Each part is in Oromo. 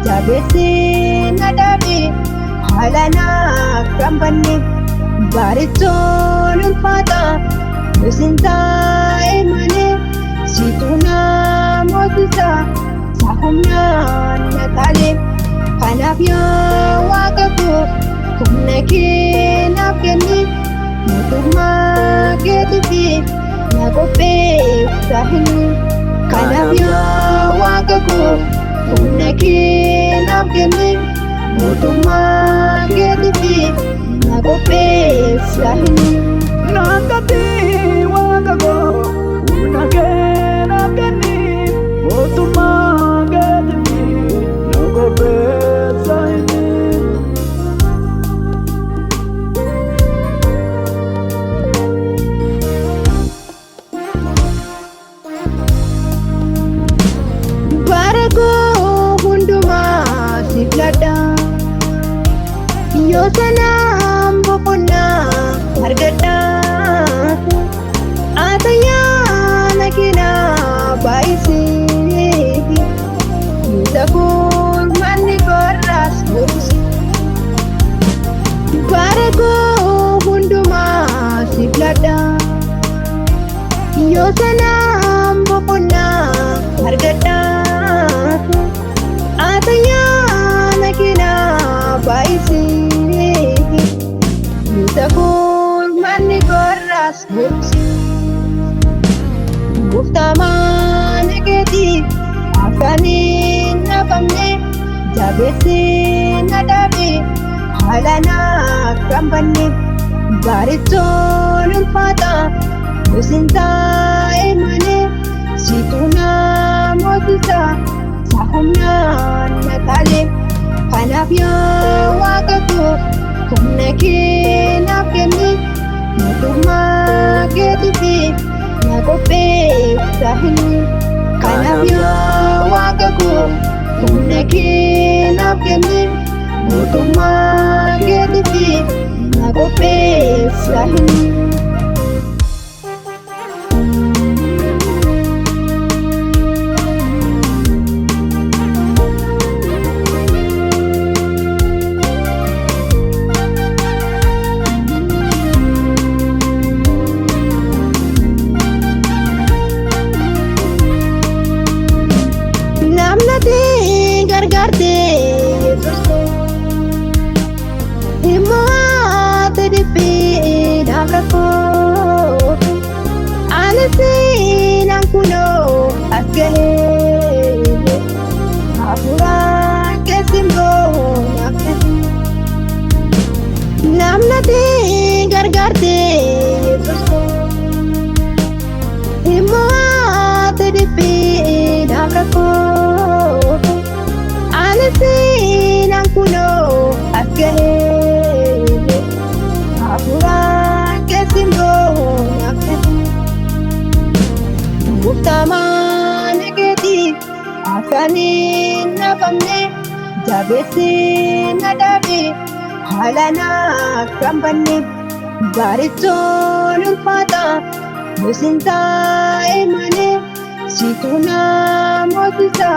Jabeessee na dhaabe haala naaf kan banne baarichoon ulfaata yosin taa'e malee situ na mootisa saahumnaan na taale. Kanaaf yaa waaqa koo humna kee naaf kenni mootummaa keetiif na qopheessa hinni. Kanaaf yaa waaqa koo humna kee naaf kenni mootummaa keetiif na qopheessa hinni. Naangati waaqa koo humna kee naaf kenni mootummaa keetiif na qopheessa inni. Bara koo hundumaa siif ladha. Yoo sanaan boqonnaa argadha. Atayyaana keenaa baay'isee. Isa gurmanni korraas gorsi. Bara koo hundumaa siif ladha. Yoo sanaan boqonnaa argadha. Atayyaana keenaa baay'isee. Isa gurmanni korraas gorsi. Gooftamaan keetii akkaan hin hafamne jabeessee na dhaabe haala naaf kan banne baarichoon ulfaata yosin taa'e malee situ na mootisa saahumnaan na taale. Kanaaf yaa waaqa koo humna kee naaf kenni mootummaa keetiif na qopheessa hinni. Kanaaf yaa waaqa koo humna kee naaf kenni mootummaa keetiif na qopheessa hinni. Namnati gargaarte Yesuus koo immoo ati dhiphiidhaaf rakkoo anis nan kunoo as gahee hafuuraan keessi immoo naaf kenni. Namnati gargaarte Yesuus koo immoo ati dhiphiidhaaf rakkoo anis nan kunoo as gahee hafuuraan keessi immoo naaf kenni. Gooftamaan keetii akkaan hin hafamne jabeessee na dhaabe haala naaf kan banne baarichoon ulfaata yosin taa'e malee situ na mootisa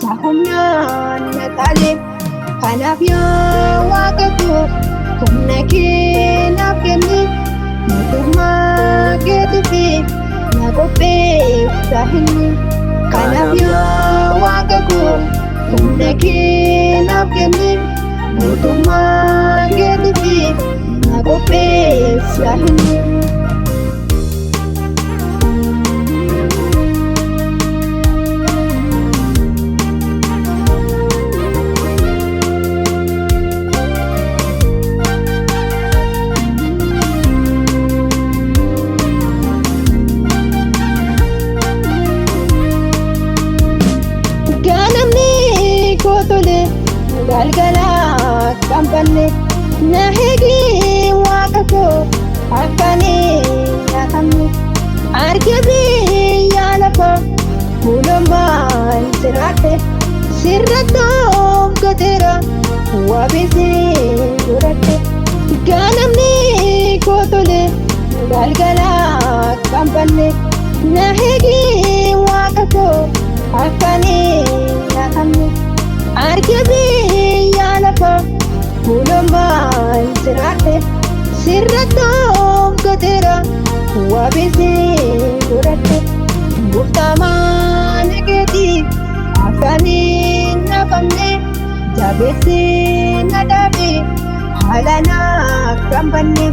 saahumnaan na taale. Kanaaf yaa waaqa koo humna kee naaf kenni mootummaa keetiif na qopheessa hinni. Kanaaf yaa waaqa koo humna kee naaf kenni mootummaa keetiif na qopheessa hinni. Ganamni koo tole galgala kan banne na eegi waaqa koo akkaan hin nyaatamne arge biyya lafa fuulummaan jiraadhe sirratti of gateera waabisee godhadhe. Ganamni koo tole galgala kan banne na eegi waaqa koo akkaan hin nyaatamne arge Gooftaa mana keetii akkan hin hafamne jabeessii na dhaabe haala naaf hin banne.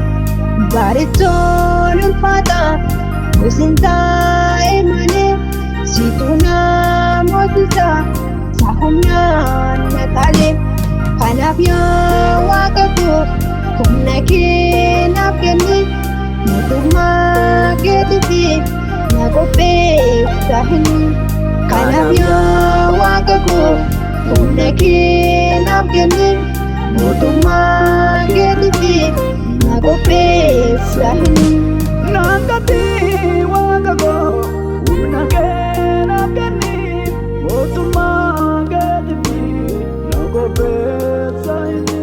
Bareechoon ulfaata gosin taa'e malee situ na moosisa humnaan na qaale. Kanaaf yaa Waaqa koo humna kee naaf kenni, mootummaa keetiif na qopheessaa hin. Kanaaf yaa Waaqa koo humna kee naaf kenni, mootummaa keetiif na qopheessaa hin. Naangati Waaqa koo humna kee naaf kenni, mootummaa keetiif na qopheessaa inni.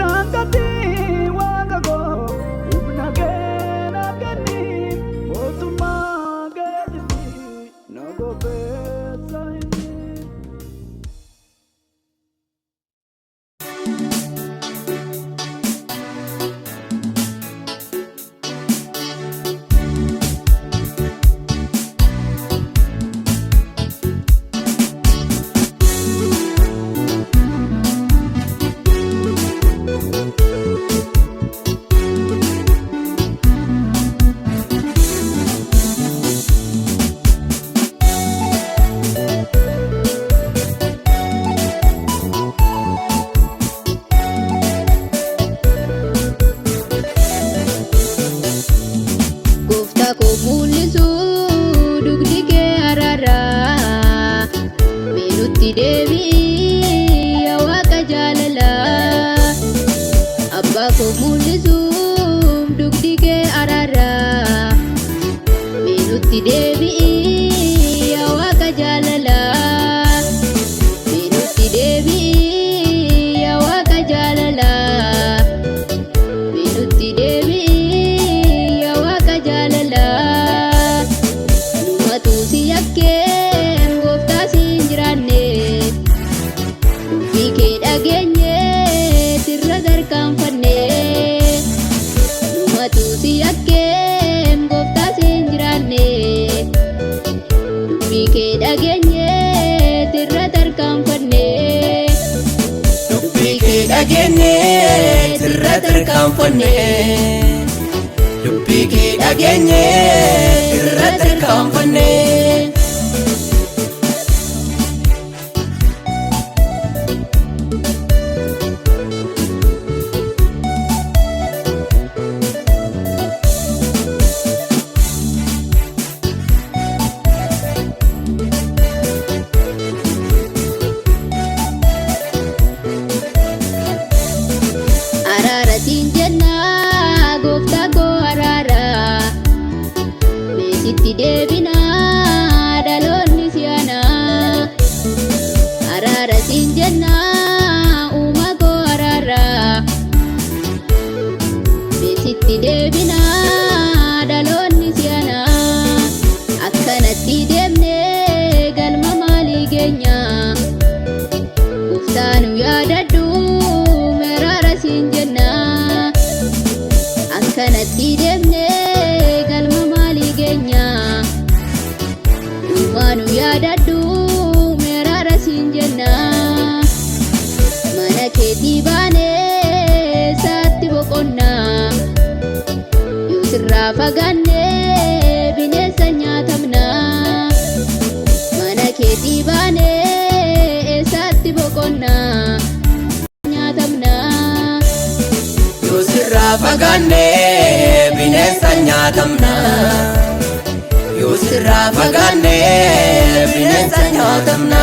Naangati Waaqa koo humna kee naaf kenni, mootummaa keetiif na qopheessaa inni. Gooftaa koo mul'isuu dugdi kee araaraa, mee nutti deebi'i yaa Waaqa jaalalaa. Abbaa koo mul'isuu dugdi kee araaraa, mee nutti deebi'i yaa Waaqa jaalalaa. Mee nutti deebi'i yaa Waaqa jaalalaa. Mee nutti deebi'i yaa Waaqa jaalalaa. Numatu si yakkeen gooftaa si hin jiraanne. Dubbii kee dhageenye sirra tarkaanfanne. Numatu si yakkeen gooftaa si hin jiraanne. Dubbii kee dhageenye sirra tarkaanfanne. Dubbii kee dhageenye sirra tarkaanfanne. Dubbii kee dhageenye irra tarkaanfanne. Araara siin jennaa gooftaa koo araara. Meesitti deebinaa dhaloonni si'anaa. Araara siin jennaa uumaa koo araara. Meesitti deebinaa dhaloonni si'anaa. Akkanatti deemnee galma maalii geenya? Gooftaa nu yaadadhu meraara siin jenna. Akkanatti deemnee galma maalii geenya? Uumaa nu yaadadhu meraara siin jenna. Mana keetii baanee saatti boqonnaa. Yoo sirraa fagaannee bineensa nyaatamna. Mana keetii baanee eessaatti boqonnaa nyaatamna. Yoo sirraa fagaanne bineensa nyaatamna. Yoo sirraa fagaanne bineensa nyaatamna.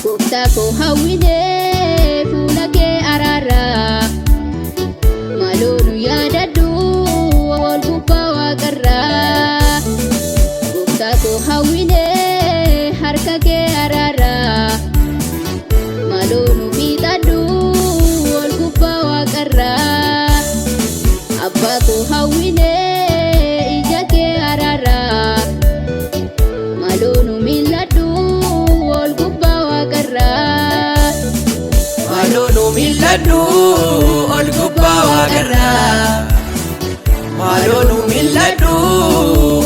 Gooftaa koo hawwinee fuula kee araara. mil'adhu ol gubbaa waaqarraa. Maaloo nu mil'adhu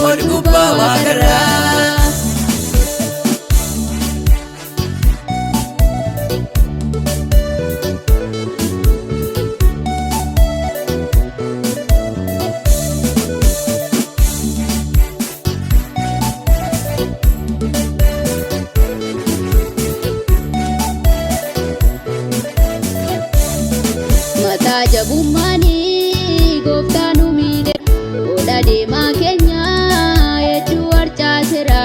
ol gubbaa waaqarraa. Mataa jabummaanii gooftaa nu miidhe ola deemaa keenya hedduu harcaaseera.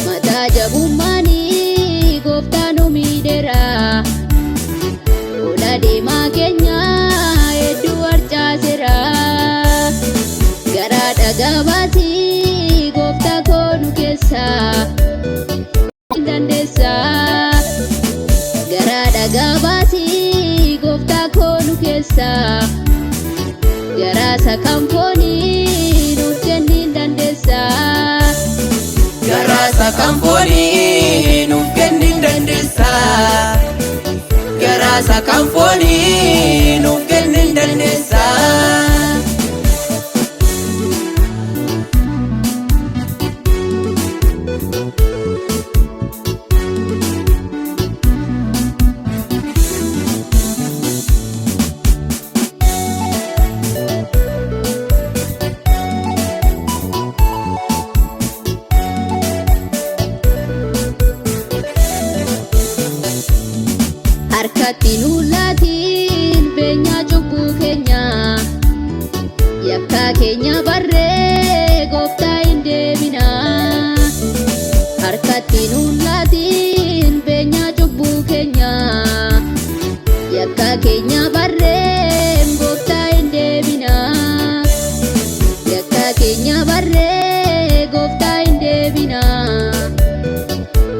Mataa jabummaanii gooftaa nu miidheera. Ola deemaa keenya hedduu harcaaseera. Garaa dhagaa baasii gooftaa koo nu keessaa hin dandeessaa. Garaa dhagaa baasii gooftaa koo nu keessaa. Garaa sakan foonii nuuf kenni hin dandeessaa. Garaa sakan foonii nuuf kenni hin dandeessaa. Garaa sakan foonii nuuf kenni hin dandeessaa. Harkatti nu laatiin beenyaa cubbuu keenya. Yakkaa keenya barree gooftaa hin deebina. Harkatti nu laatiin beenyaa cubbuu keenya. Yakkaa keenya barree gooftaa hin deebina. Yakkaa keenya barree gooftaa hin deebina.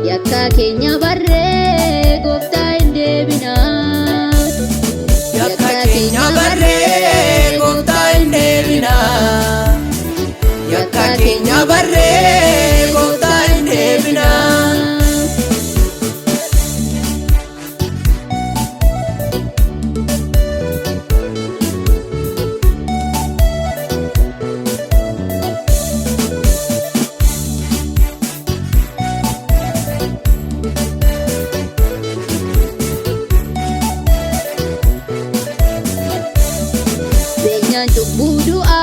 Yakkaa keenya barree gooftaa hin deebina. Yakka keenya barree gooftaa hin deebina. Yakka keenya barree gooftaa hin deebina. Beenyaan cubbuu du'aa.